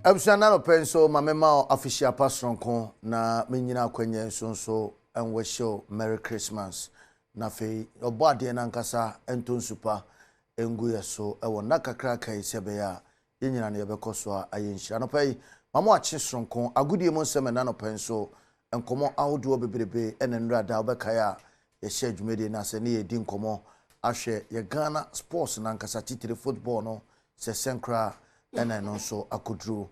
Abusua, na nɔpɛ nso ma mema wo afihyia pa soronko na menyina akwanya nso nso nwish wo Merry Christmas. Na afei ɔbɔ adeɛ no ankasa nto nsupa ngu yɛ so ɛwɔ nna kakraka yi sɛ ɛbɛyɛ a yɛn nyinaa no yɛbɛkɔ so a ayɛ nhyira. Nɔpɛ yi ma mo akye soronko agodie mu nsɛm. Ɛna nɔpɛ nso nkɔmmɔ ahodoɔ bebrebe ɛna nnura da wobɛkae a yɛhyɛ dwumadie no ase ne yɛdi nkɔmmɔ ahwɛ yɛ Ghana sports nankasa, titire football no, sɛ sɛnkora ɛna ɛno nso akɔduro.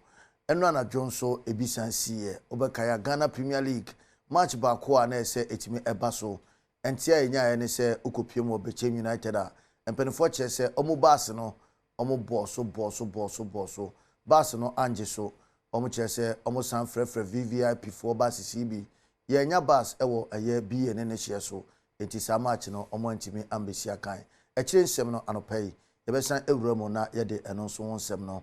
Ɛno anadwo nso ebi san siiɛ. Wobɛkae a, Ghana Premier League match baako a na ɛsɛ ɛtumi ɛba so ɛnti a yɛnyaeɛ ne sɛ wokɔpie mu wɔ Bɛkyɛm United a mpanimfoɔ kyerɛ sɛ ɔmo bus no, ɔmo bɔɔ so, bɔɔ so, bɔɔ so, bɔɔ so, bus no angye so. Ɔmo kyerɛ sɛ ɔmo san frɛfrɛ VVIP foɔ bus si bi, yɛnya bus ɛwɔ ɛyɛ ba ne ne hyɛ so, nti saa match no ɔmo antumi ambɛsi akan. Akyire nsɛm no anɔpa yi yɛbɛsan awura mu na yɛde ɛno nso ho nsɛm no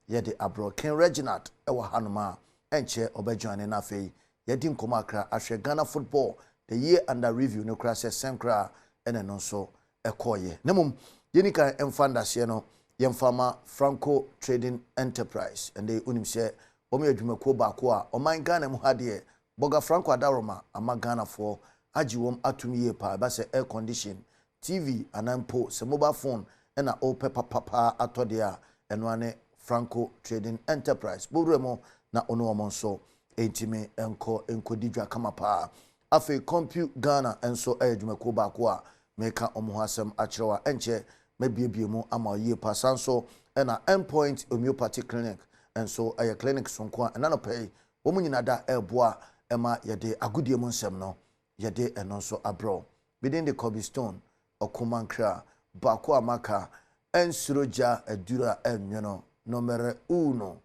yɛde aborɔ. Ken Reginald ɛwɔ hanom a ɛnkyɛ ɔbɛjoin ne, na afei yɛdi nkɔmɔ akra ahwɛ Ghana football, the year under review no koraa, sɛ sɛn koraa ɛna ɛno nso ɛkɔɔyɛ. Na mmom yɛni kan ɛmfa ndaseɛ no yɛmfa ma Franco Trading Enterprise. Ɛnde wonim sɛ wɔn yɛ adwumakuo baako a ɔman Ghana mu ha deɛ, Bɔga Franco Adaroma ama Ghanafoɔ agye wɔn atum yie paa. Ɛba sɛ air condition, TV anaa mpo sɛ mobile phone ɛna ɔrepɛ papapaa atɔ deɛ a, ɛno ane Franco Trading Enterprise. Bowura mu na ɔne wɔn nso ntumi nkɔ nkɔdi dwa kama paa. Afei Compu Ghana nso yɛ dwumakuo baako a meka wɔn ho asɛm akyerɛw a ɛnkyɛ mɛbiebie mu ama yie pa. San so ɛna Endpoint Homeopathy Clinic nso ɛyɛ clinic sonko a ɛna nɔpɛ yi wɔn nyinaa da ɛreboa ɛma yɛde agodie mu nsɛm no yɛde ɛno nso abrɛw. Bidin de Kobe Stone ɔkomankra baako a maka ɛnsoro gya aduru a ɛnwono numero uno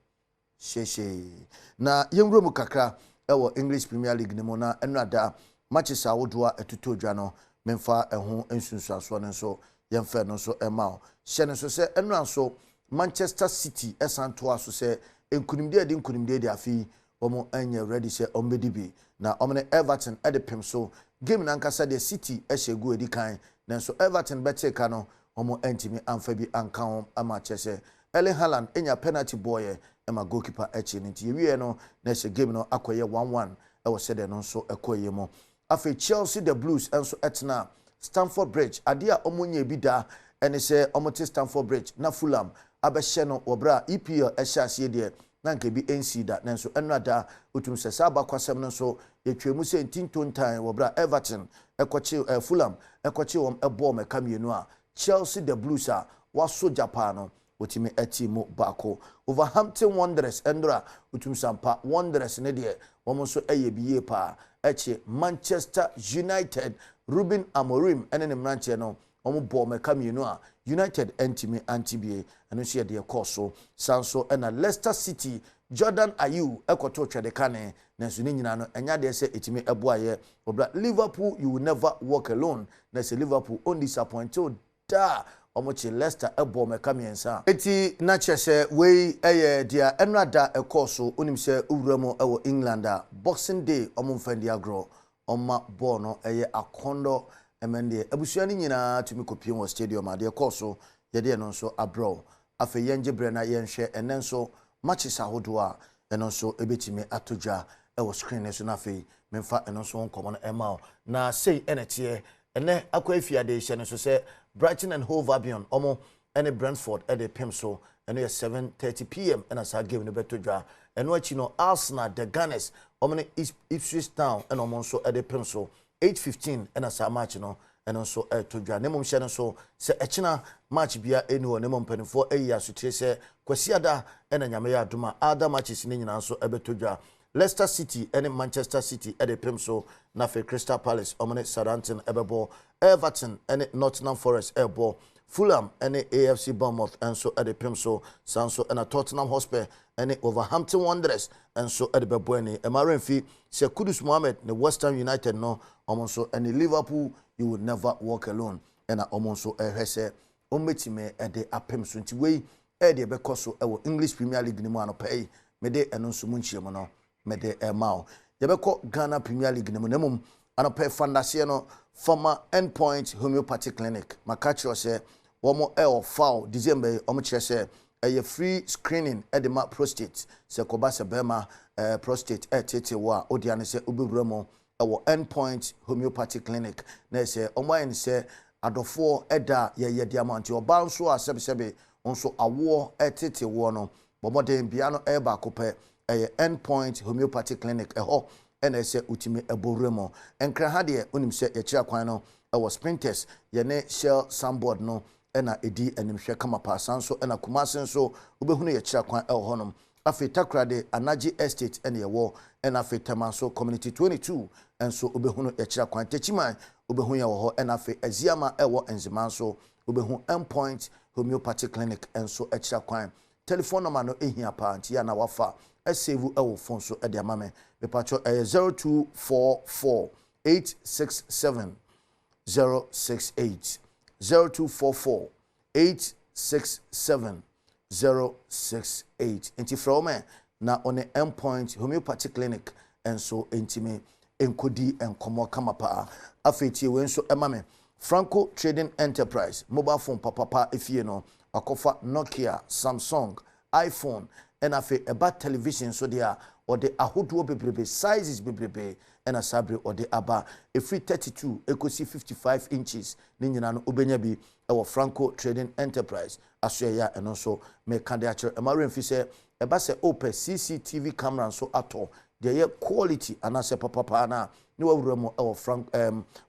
hyehyee. Na yɛnwura mu kakra ɛwɔ English Premier League no mu, na ɛno ada matches ahodoɔ a ɛtotɔ dwa no, memfa ɛho nsunsuasoɔ no nso yɛmfɛ no nso ɛma wo. Hyɛ no nso sɛ ɛnora nso Manchester City ɛsan toa so sɛ nkunimdie a ɛde nkunimdie de afei wɔn nyɛ ready sɛ wɔn bɛdi bi, na wɔn ne Everton ɛde pem so. Game nankasa deɛ, City ɛhyɛ gu edi kan, nanso Everton bɛte ka no, wɔn ntumi amfa bi anka ho ama kyerɛ sɛ Erling Haaland enya penalty bɔɔyɛ ɛma goalkeeper akyi no, nti yɛwie no na ɛsɛ game no akɔyɛ 1-1 ɛwɔ sɛdeɛ no nso ɛkɔyɛ mu. Afei Chelsea, the Blues, nso ɛtena Stamford Bridge. Adeɛ a wɔn nyɛ bi da ɛne sɛ wɔn te Stamford Bridge na Fulham abɛhyɛ no wɔ berɛ a EPL ɛhyɛ aseɛ deɛ, na nka bi nsi da. Nanso ɛno ada otum sɛ saa abakwasɛm no nso yɛtwa mu sɛ ntintontan wɔ berɛ a Everton ɛkɔkye Fulham ɛkɔkye wɔn ɛbɔɔ mɛka mmienu a Chelsea, the Blues, a wasɔ gya paa no, wɔtumi ɛte mu baako. Wolverhampton Wanderers ɛndora otum sampa Wanderers ne deɛ, wɔn nso ɛyɛ bi yie paa ɛkye Manchester United. Ruben Amorim ɛne ne mmeranteɛ no, wɔn bɔɔ mɛka mmienu a United ɛntumi ante bie. Ɛno nso yɛ deɛ kɔɔ so. San so ɛna Leicester City, Jordan Ayew ɛkɔto twɛde kane, nanso ne nyinaa no ɛnya deɛ sɛ ɛtumi ɛboa yɛ ɔbra. Liverpool, you will never walk alone, na sɛ Liverpool on disappoint o daa wɔn kye Leicester ɛbɔ mɛka mmiɛnsa. Eti na kyerɛ sɛ wei ɛyɛ deɛ ɛno ada ɛkɔɔ so. Onim sɛ owura mu ɛwɔ England a, Boxing Day wɔn mfa ndi agorɔ. Ɔma bɔɔl no ɛyɛ akɔndɔ ɛmɛn deɛ abusua no nyinaa tumi kɔpie wɔ stadium. Adeɛ kɔɔ so yɛde ɛno nso abrɛw. Afei yɛngye berɛ na yɛnhwɛ ɛnɛ nso matches ahodoɔ a ɛno nso ɛbɛtumi ato dwa ɛwɔ screen no so, na afei memfa ɛno nso ho nkɔmmɔ no ɛma wo. Na sei ɛna teɛ ɛnɛ akɔ afiade. Hyɛ no so sɛ Brighton and Hove Albion ɔmo ɛne Brentford ɛde pem so. Ɛno yɛ 7:30 p.m. ɛna saa game no bɛto dwa. Ɛno akyi no, Arsenal, the Gunners, ɔmo ne Ipswich Town ɛna ɔmo nso ɛde pem so. 8:15 ɛna saa match no ɛno nso ɛto dwa. Ne mmom hyɛ no so sɛ ɛkyena match bia ɛni hɔ, ne mmom mpanimfoɔ ayi asotire sɛ Kwasiada ɛna Nyame yɛ adom a other matches ne nyinaa nso ɛbɛto dwa. Leicester City ɛne Manchester City ɛde pem so, na afei Crystal Palace ɔmo ne Southampton ɛbɛbɔ, Everton ɛne Nottingham Forest ɛbɔ, Fulham ɛne AFC Bournemouth ɛnso ɛde pem so. Saa nso ɛna Tottenham Hotspur ɛne Wolverhampton Wanderers ɛnso ɛde bɛbɔ. Ani ɛma remfi sɛ Kudus Mohammed ne West Ham United no, ɔmo nso ɛne Liverpool, you will never walk alone, ɛna ɔmo nso ɛhwɛ sɛ ɔmo bɛtumi ɛde apem so. Nti wei ɛyɛ deɛ ɛbɛkɔ so ɛwɔ English Premier League no mu anɔpɛ yi. Mede ɛno nso mu nkyia mu no mede ɛma wo. Yɛbɛkɔ Ghana Premier League no mu, na mmom anɔpɛ fandaseɛ no fama Endpoint Homeopathy Clinic. Maka kyerɛ sɛ wɔn ɛwɔ foul December yi, wɔn kyerɛ sɛ Ɛyɛ free screening de ma prostate. Sɛ ɛkɔba sɛ bɛrima prostate ɛretete wo a, wo dea ne sɛ wobɛwura mu wɔ End Point Homeopathy Clinic. Na ɛsɛ wɔn ayɛ no sɛ adɔfoɔ ɛda a yɛyɛ de ama. Nti ɔbaa nso a sɛbesɛbe nso awoɔ ɛretete woɔ no, bɔ mmɔden, bea no ɛyɛ baako pɛ, ɛyɛ End Point Homeopathy Clinic. Ɛhɔ ɛna ɛsɛ wotumi ɛbɔ wura mu. Nkran ha deɛ, wonim sɛ yɛkyerɛ kwan no ɛwɔ Spintex, yɛne Shell signboard no ɛna ɛdi animhwɛ kama paa. San nso ɛna Kumase nso wobɛhunu yɛkyerɛ kwan ɛwɔ hɔnom. Afei Takoradi, Anagye Estate ɛna yɛwɔ, ɛna afei Tema nso, Community 22 nso wobɛhunu yɛkyerɛ kwan. Techiman wobɛhu yɛn wɔ hɔ, ɛna afei Aziama ɛwɔ Nzema nso wobɛhu Endpoint Homeopathy Clinic nso ɛkyerɛ kwan. Telephone number no ehia paa, nti yɛ na wafa ɛsave ɛwɔ phone so ɛde ama me. Mepatwɔ, ɛyɛ 0244 867 068, 0244 867 068. Nti frɛ wɔn na ɔne Endpoint Homeopathy Clinic nso ntumi nkɔdi nkɔmmɔ kama paa. Afei tie wei nso ɛma me. Franco Trading Enterprise, mobile phone papapa efie no, akɔfa Nokia, Samsung, iPhone, ɛna afei ɛba television nso deɛ a, ɔde ahodoɔ bebrebe, sizes bebrebe, ɛna saa bere ɔde aba ɛfiri 32 ɛkɔsi 55 inches ne nyinaa no, wobɛnya bi ɛwɔ Franco Trading Enterprise asoɛyɛ a ɛno nso meka de akyerɛ. Ɛma remfi sɛ ɛba sɛ wopɛ CCTV camera nso atɔ deɛ ɛyɛ quality anaasɛ papapaa no a, ne wawura mu ɛwɔ Frank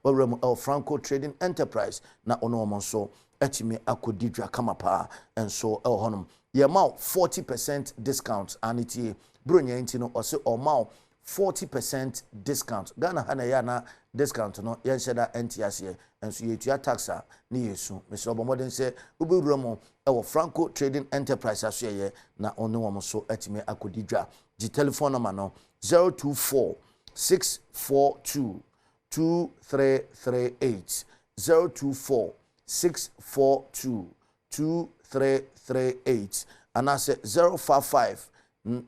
wawura mu ɛwɔ Franco Trading Enterprise na ɔno wɔn nso atumi akɔdi dwa kama paa nso ɛwɔ hɔnom. Yɛma wo 40% discount ane. Tie, buronya nti no, ɔse ɔma wo 40% discount. Ghana ha na ɛyɛ ana discount no yɛnhyɛ da ɛnte aseɛ, nso yɛtua tax a ne yɛsu. Mesrɛ, ɔbɔ mmɔden sɛ wobɛwura mu ɛwɔ Franco Trading Enterprise asoɛyɛ na ɔne wɔn so atumi akɔdi dwa. Gye telephone number no: 024 642 2338, 024 642 2338, anaasɛ 055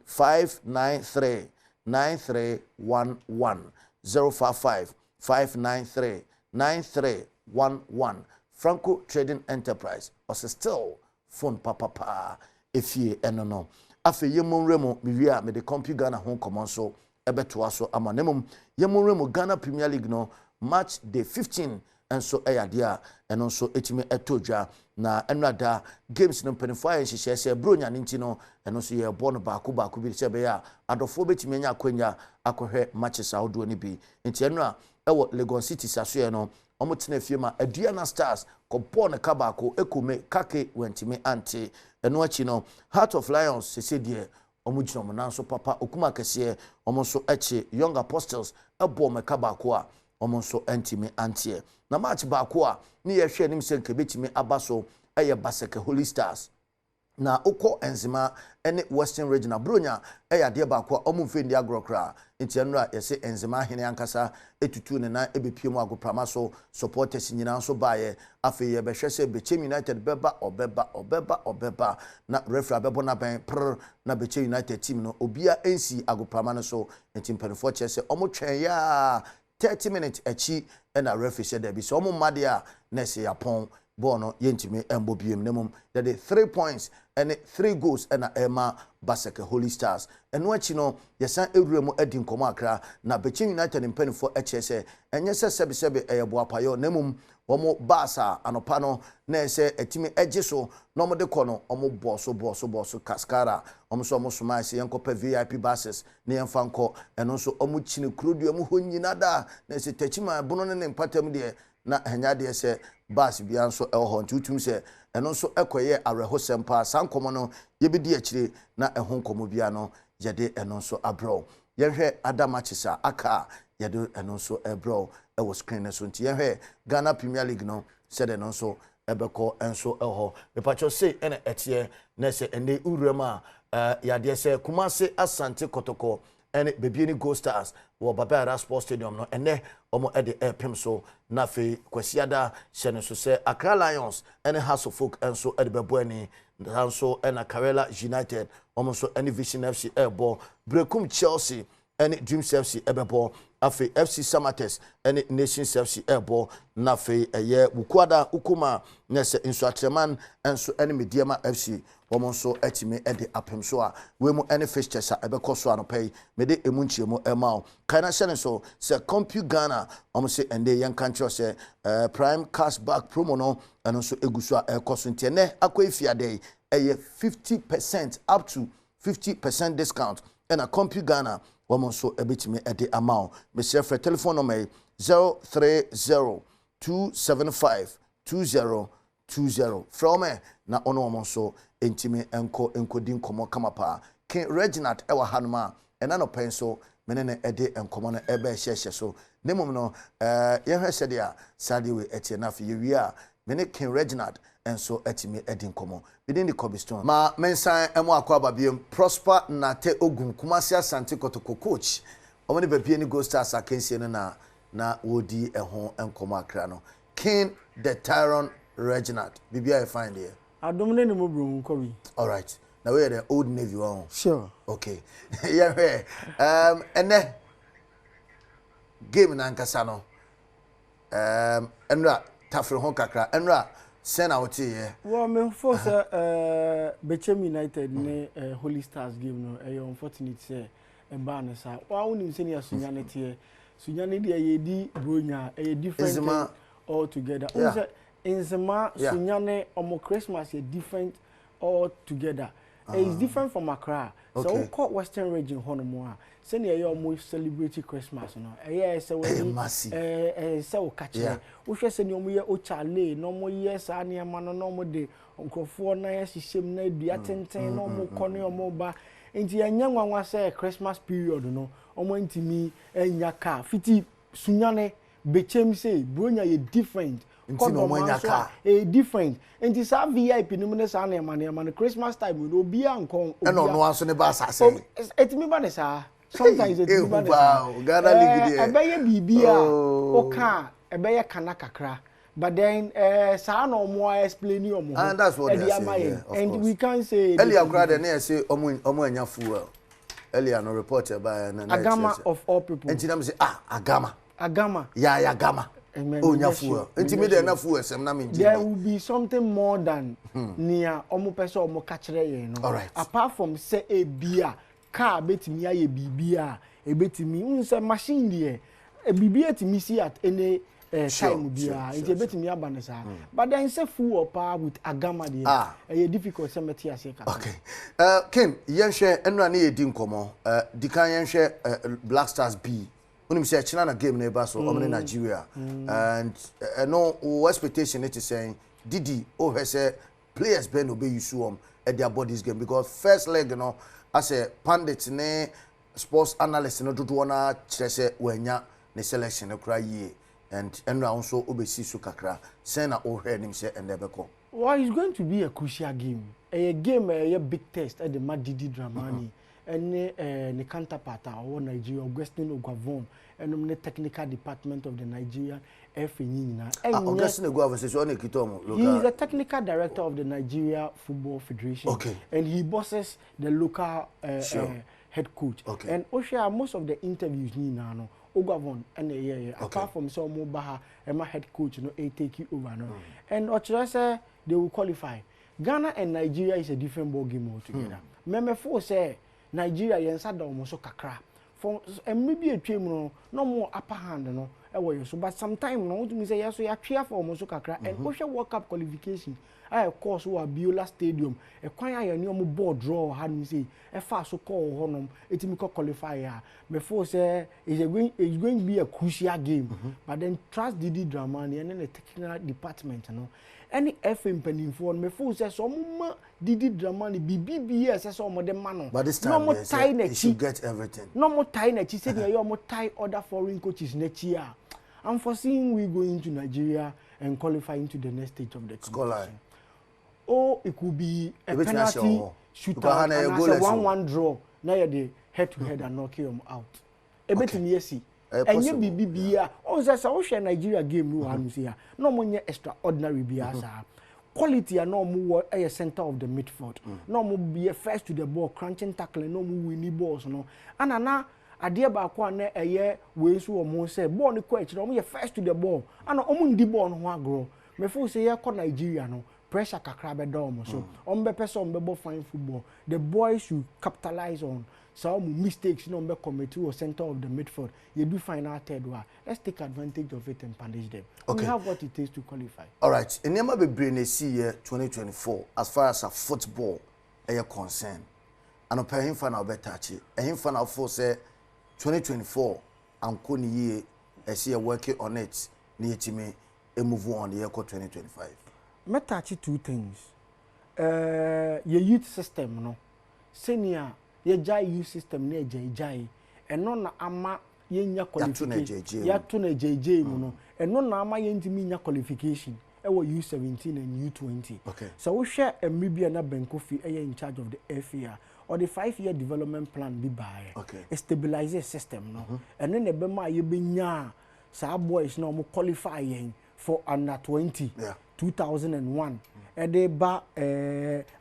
593 9311, 055 593 9311. Franco Trading Enterprise ɔsɛ still phone papapaa efie ɛno no. Afei yɛmmɔ nwura mu. Mewie a, mede Compu Ghana ho nkɔmmɔ nso ɛbɛtoa so ama. Ne mmom yɛmmɔ nwura mu. Ghana Premier League no match day 15 nso ɛyɛ adeɛ a ɛno nso ɛtumi ɛtɔ dwa, na ɛno da games no, mpanimfoɔ ayɛ nhyehyɛ sɛ buronya no nti no, ɛno nso yɛbɔ no baako baako bi sɛ ɛbɛyɛ a adɔfoɔ bɛtumi anya akwanya akɔhwɛ matches ahodoɔ no bi. Nti ɛno a ɛwɔ Legon City sasoɛ no, wɔn tena fie ma Aduana Stars kɔbɔɔ ne ka baako ekome kake wɔntumi ante. Ɛno akyi no, Heart of Lions sese deɛ wɔn gyina wɔn nan so papa okum akɛseɛ. Wɔn nso akyi Young Apostles ɛbɔ wɔn ka baako a wɔn nso ntumi anteɛ. Na match baako a ne yɛhwɛ anim sɛ nka ebɛtumi aba so ɛyɛ Basake Holy Stars na wokɔ Nzema ne Western Region. Buronya ɛyɛ adeɛ baako a ɔmo mfe ndi agorɔ koraa, nti ɛno a yɛsɛ Nzema ahene ankasa etutu ne nan ebepie mu agoprama so, supporters nyinaa nso baayɛ. Afei yɛbɛhwɛ sɛ Bechem United bɛba, ɔbɛba, ɔbɛba, ɔbɛba na referee abɛbɔ n'abɛn prr na Bechem United team no obia nsi agoprama no so. Nti mpanimfoɔ kyerɛ sɛ ɔmo twɛn yaa 30 minutes akyi ɛna referee hyɛ dɛbi sɛ ɔmo mma deɛ a, na ɛsɛ yapɔn bɔɔl no, yɛntumi mbɔ biem. Na mmom yɛde three points ɛne three goals ɛna ɛma Basake Holy Stars. Ɛno akyi no, yɛsan ewura mu adi nkɔmɔ akra na Bechem United mpanimfoɔ ɛkyerɛ sɛ ɛnyɛ sɛ sɛbesɛbe ɛyɛ boapayɔ, na mmom wɔn baasa anɔpa no na ɛsɛ ɛtumi ɛgye so na wɔn de kɔ no, wɔn bɔɔ so bɔɔ so bɔɔ so kaskara. Wɔn nso wɔn soma ɛsɛ yɛn kɔpɛ VIP buses na yɛmfa nkɔ. Ɛno nso wɔn kyini kurodua mu hɔ nyina da na ɛsɛ Tɛkyima ɛbono ne ne mpatam deɛ na ɛnyɛ adeɛ sɛ bus biara nso ɛwɔ hɔ. Nti wotum sɛ ɛno nso ɛkɔyɛ awerɛhosɛm paa. Saa nkɔmmɔ no yɛbɛdi akyire na ɛho nkɔmmɔ biara no yɛde ɛno nso abrɛw. Yɛhwɛ other matches a aka a yɛde ɛno nso ɛbrɛw ɛwɔ screen no so. Nti yɛhwɛ Ghana Premier League no sɛdeɛ no nso ɛbɛkɔ nso ɛwɔ hɔ. Mepakyɛw, sei ɛna ɛteɛ na sɛ ɛnɛ wura mu a yadeɛ sɛ Kumase Asante Kɔtɔkɔ ɛne Bibiani Gold Stars wɔ Baba Yara Sports Stadium no, ɛnɛ wɔn ɛde ɛrepem so. Na afei Kwasiada, hyɛ no so sɛ Accra Lions ɛne Hearts of Oak nso ɛde bɛbɔ ani. Saa nso ɛna Karela United, wɔn nso ɛne Vision FC ɛrebɔ. Brekum Chelsea. ɛne Dreams FC ɛbɛbɔ. Afei FC Samatex ɛne Nations FC ɛrebɔ. Na afei ɛyɛ Wukuada Wukuma na ɛsɛ Nsuatreman nso ɛne Medeama FC wɔn nso atumi de apem so a wei mu ɛne fixtures a ɛbɛkɔ so anɔpa yi mede emu nkyerɛmu ɛma wo. Kae na hyɛ ne so sɛ Compu Ghana wɔn se ɛnde yɛnka nkyerɛ sɛ Prime Cash Back promo no ɛno nso egu so a ɛrekɔ so, nti ɛnɛ akɔ efiada yi ɛyɛ 50% up to 50% discount ɛna Compu Ghana wɔn nso ɛbɛtumi ɛde ama wo. Mesrɛ frɛ telephone number yi, 0302752020. Frɛ wɔn na ɔno wɔn nso ntumi nkɔ nkɔdi nkɔmɔ kama paa. King Reginald ɛwɔ hanom a ɛna nɔpɛ nso mene ne ɛde nkɔmɔ no ɛbɛ ɛhyɛhyɛ so. Ne mmom no yɛhwɛ sɛdeɛ saa deɛ wei ɛteɛ na afei yɛwie a mene King Reginald nso atumi ɛdi nkɔmɔ. Bidin de Kobe Stone. Ma mensan ɛmo akɔ aba biom. Prosper Nate Ogun, Kumasi Asante Kotoko coach, wɔn ne baabi ne Gold Stars akansie no na wɔredi ɛho nkɔmɔ akra no. King the Tyron Reginald, biribi ayɛ fine deɛ? Adom ne ne mu bro nkɔ bi. Alright, na wei yɛ the Old Navy wɔn. Sure. Okay, yɛhwɛ ɛnɛ game nankasa no, ɛnura tafere ho kakra, ɛnura sɛn na wote yɛ? Well, me fo sɛ Bechem United ne Holy Stars game no, ɛyɛ unfortunate sɛ ɛbaa ne saa. Wa wonim sɛnea Sunyani teɛ. Sunyani deɛ, yɛdi bronya, ɛyɛ different thing altogether. Wonim sɛ Nzema, Sunyani ɔmo Christmas yɛ different altogether. It's different from Accra. Sɛ wokɔ Western Region hɔ nom a, sɛnea ɛyɛ ɔmo celebrate Christmas no, ɛyɛ sɛ wɔni ɛɛ sɛ wɔka kyerɛ wohwɛ sɛnea ɔmo yɛ ochale na ɔmo yɛ saa nneɛma no na ɔmo de nkurɔfoɔ nan ahyehyɛ mu na dua tenten na ɔmo kɔ ne ɔmo ba. Nti ɛnyɛ nwanwa sɛ Christmas period no ɔmo ntumi nya car fiti Sunyane Bɛkyɛm sɛ bronya yɛ different. Nti na ɔmo anya car. Ɛyɛ different, nti saa VIP no mu ne saa nneɛma nneɛma no, Christmas time no obiara nkɔ. Ɛna ɔno aso ne ba asase. Ɛtumi ba ne saa sometimes, ɛtumi ba ne saa. Ghana League deɛ. Ɛbɛyɛ biribi a ɔka a ɛbɛyɛ kana kakra, but then saa na ɔmo explain ɔmo ho ɛde ama yɛn and we can say. Earlier koraa de ne yɛ sɛ ɔmo anya fuel earlier no, report ɛba yɛ na. Agama of all people. Nti na mi sɛ, ah, Agama. Agama. Yaya Agama onya fuel, nti mi de na fuel sɛm na mi n. There will be something more than nea ɔmo pɛ sɛ ɔmo ka kyerɛ yɛn no. Apart from sɛ ebi a car betumi ayɛ biribi a ebetumi n sɛ machine deɛ, biribi etumi si at any time biara, nti ebetumi aba ne saa. But then sɛ fuel paa with Agama deɛ, ɛyɛ difficult sɛ mɛte aseɛ kakra. Okay, Ken, yɛnhwɛ nnura ne yɛ di nkɔmɔ di kan, yɛnhwɛ Black Stars B. Wonim sɛ ɛkyena na game no ɛba so, ɔmo ne Nigeria, and ɛno wo expectation ne te sɛn? Didi wohwɛ sɛ players bɛn na ɔbɛyi so wɔm ɛde abɔ this game? Because first leg no, asɛ pundit ne sports analyst no dodoɔ no kyerɛ sɛ wɔanya ne selection no koraa yie, and ɛnura nso wobɛsi so kakra. Sɛn na wohwɛ anim sɛ ɛnɛ ɛbɛkɔ? Well, it's going to be a crucial game. Ɛyɛ game a ɛyɛ big test ɛde ma Didi Dramani ɛne ne counterpart a ɔwɔ Nigeria, Augustine Eguavoen, ɛnom ne technical department of the Nigerian FA nyinaa. Ah, Augustine Eguavoen sɛ ɔne ekita ɔmo local. He is the technical director of the Nigeria Football Federation. And he bosses the local head coach. And ohwɛ a, most of the interviews nyinaa no, Eguavoen ɛna ɛyɛ yɛ, apart from sɛ ɔmo ba ha ɛma head coach no ɛ take over no. And ɔkyerɛ sɛ they will qualify. Ghana and Nigeria is a different ball game altogether. Mmɛmɛfo sɛ Nigeria yɛn nsa da wɔn so kakra for mmerɛ bi atwa mu no na wɔn upper hand no ɛwɔ yɛn so, but sometime no wotumi sɛ yɛn so yɛatwe afa wɔn so kakra. And wohwɛ World Cup qualification a ɛkɔɔ so wɔ Abiola Stadium, ɛkwan a yɛne wɔn bɔɔl draw wɔ hanom sɛ ɛfa so kɔɔ hɔnom ɛtumi kɔ qualify a, mɛfo sɛ it's going to be a crucial game. But then trust Didi Dramani ɛne ne technical department no ɛne FA mpanimfoɔ no, mɛfo sɛ ɔmo ma Didi Dramani biribi bi a ɛsɛ sɛ ɔmo de ma no But this time, na ɔmo tae n'akyi get everything. Na ɔmo tae n'akyi sɛdeɛ ɛyɛ ɔmo tae other foreign coaches n'akyi a, I'm foreseeing we going to Nigeria and qualify into the next stage of the competition. Or it could be a penalty shootout and as a 1-1 draw na yɛ de head to head and knock them out. Ebetumi esi. Ɛnyɛ biribi bia ɔn sɛ wohwɛ Nigeria game no wɔ hanom si a, na ɔmo nyɛ extraordinary bia saa. Quality a na ɔmo wɔ ɛyɛ center of the midfield, na ɔmo yɛ first to the ball, crunching, tackling, na ɔmo winning balls no, ana na Adeɛ baako a na ɛyɛ wei nso wɔ wɔn sɛ bɔɔl no kɔ akyire wɔn yɛ first to the ball ana wɔn ndi bɔɔl no ho agorɔ. Me feel sɛ yɛkɔ Nigeria no pressure kakra bɛda wɔn so. Wɔn bɛpɛ sɛ wɔn bɛbɔ fine football. The boys should capitalize on saa wɔn mistakes na wɔn bɛ commit wɔ center of the midfield. Yɛdu final third hɔ a, let's take advantage of it and punish them. Okay. We have what it takes to qualify. Alright, nneɛma bebree na ɛsii yɛ 2024 as far as a football ɛyɛ concern. Anɔpa ɛhenfa na wobɛ touch? Ɛhenfa na wo feel sɛ 2024 ankɔ ne yie, ɛsɛ yɛ work on it na yɛtumi move on yɛkɔ 2025? Mɛ touch two things. Eh, yɛ youth system no, sɛnea yɛgyae youth system no agyaegyae, ɛno na ama yɛnnya qualification, yɛato no agyaegyae mu no, ɛno na ama yɛntumi nnya qualification ɛwɔ U17 and U20. Okay. Sɛ wohwɛ mmere bi a na Ben Kofi ɛyɛ in charge of the FA a, ɔde 5 year development plan bi baeɛ. Stabilize system no. Ɛno na ɛbɛma a yɛbɛnya saa boys na wɔn qualify yɛn for under 20, 2001, ɛde ba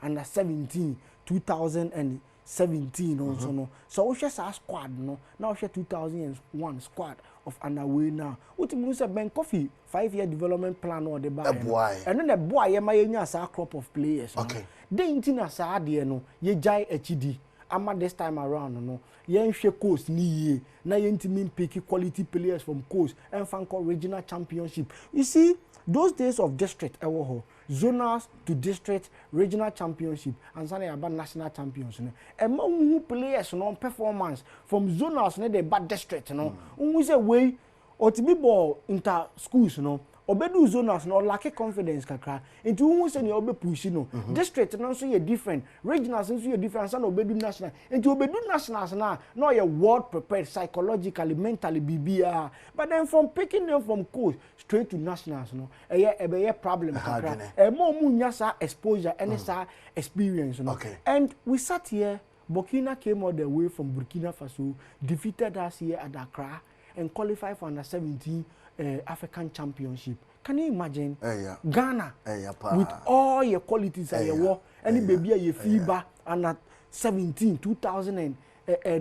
under 17, 2017 no nso no. Sɛ wohwɛ saa squad no na wohwɛ 2001 squad of under wei no a, wotumi hu sɛ Ben Kofi 5 year development plan na ɔde baeɛ no, Ɛboaeɛ. ɛno na ɛboa yɛ ma yɛnya saa crop of players no. Den nti na saa adeɛ no yɛgyae akyidi ama this time around no yɛnhwɛ colts ni yie na yɛntumi pick quality players from colts ɛnfa nkɔ regional championship? You see, those days of district ɛwɔ hɔ, zonals to district, regional championship, ansa na yɛaba national champions no, ɛma wohu players no performance from zonals ne de ba district no, wohu sɛ wei ɔtumi bɔ inter schools no, ɔbɛdu zonals no ɔlack confidence kakra, nti wohu sɛ nea ɔbɛpush no. District no nso yɛ different, regionals nso yɛ different, ansa na ɔbɛdu national. Nti ɔbɛdu nationals na na ɔyɛ well prepared psychologically, mentally, biribiara. But then from picking them from colts straight to nationals no, ɛyɛ ɛbɛyɛ problem Ɛha kakra. Adwene. Ɛma ɔmu nya saa exposure ɛne saa experience no. And we sat here, Burkina came all the way from Burkina Faso, defeated us here at Accra and qualified for under 17 African Championship. Can you imagine? Ɛya. Ghana Ɛya paa. with all your qualities a Ɛya. yɛwɔ ɛne Ɛya. baabi a yɛfii Ɛya. ba under 17, 2000 and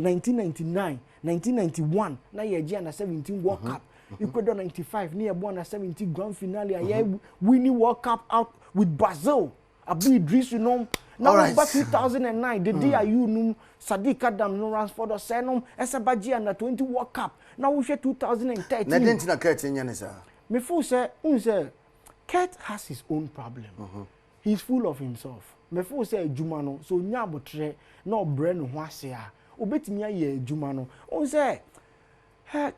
1999, 1991 na yɛgye under 17 World Cup, Ecuador 95 ne yɛbɔ under 17 grand finale a yɛ winning World Cup out with Brazil, Abu Idrisu nom na wɔba 2009, Dede Ayew nom, Sadiq Adam no, Ransford Osei nom, ɛsɛ bagye under 20 World Cup. Na wohwɛ 2013. Na ɛde nti na Kurt nyɛ ne saa? Me feel sɛ n sɛ Kurt has his own problem. He's full of himself. Me feel sɛ adwuma no so onya abotire na ɔbrɛ ne ho ase a, obetumi ayɛ adwuma no. N sɛ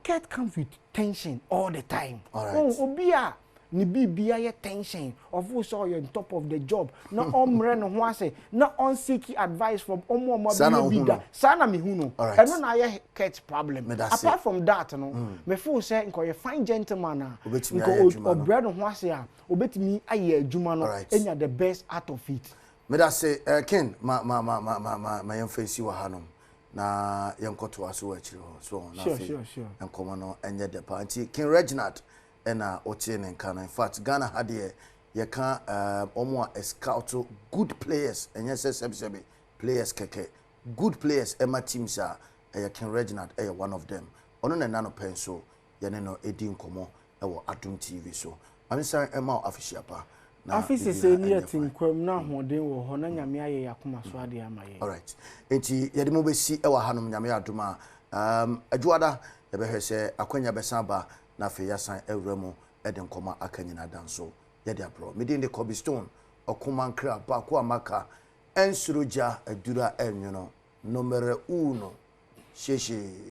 Kurt comes with tension all the time. Oh, obi a ne biribi ayɛ tension, ɔfo sɛ ɔyɛ on top of the job na ɔmmerɛ ne ho ase na ɔnseek advice from ɔmo ɔmo Saa na abɛyɛ bi wohu da. No. Saa na mehu no. Ɛno na ayɛ Kurt problem. Medase. Apart from that no, me feel sɛ nka ɔyɛ fine gentleman a, Obetumi nka ayɛ adwuma no. ɔbrɛ ne ho ase a, obetumi ayɛ adwuma no, enya the best out of it. Meda se Ken ma yɛmfa nsi wɔ hanom na yɛnkɔtoa so wɔ akyire hɔ so na afei nkɔmmɔ no ɛnyɛ dɛ paa. Nti King Reginald ɛna ɔtee ne nka no. In fact, Ghana ha deɛ, yɛka ɔmo a scout good players, ɛnyɛ sɛ sɛbisɛbi players kɛkɛ, good players ɛma teams a, ɛyɛ King Reginald ɛyɛ one of them. Ɔno na ɛna no pɛn so yɛne no ɛdi nkɔmmɔ ɛwɔ Adom TV so. Maame, san ɛma wo afihyia pa na Afi biribiara sese ni ɛnyɛ yɛ te fine. Nkwam na ahoɔden wɔ hɔ na Nyame ayɛ yɛ akoma so adeɛ ama yɛ. Alright, nti yɛde mo bɛsi ɛwɔ hanom. Nyame adom a, adwoada yɛbɛhwɛ sɛ akwanya bɛsan ba na afei yɛasan awura mu ɛde nkɔmmɔ aka nyinaa da nso yɛde aborɔ. Medin de Kobe Stone Ɔkomankra baako a maka ɛnsoro gya aduru a ɛnwono numero uno. Hyehyee.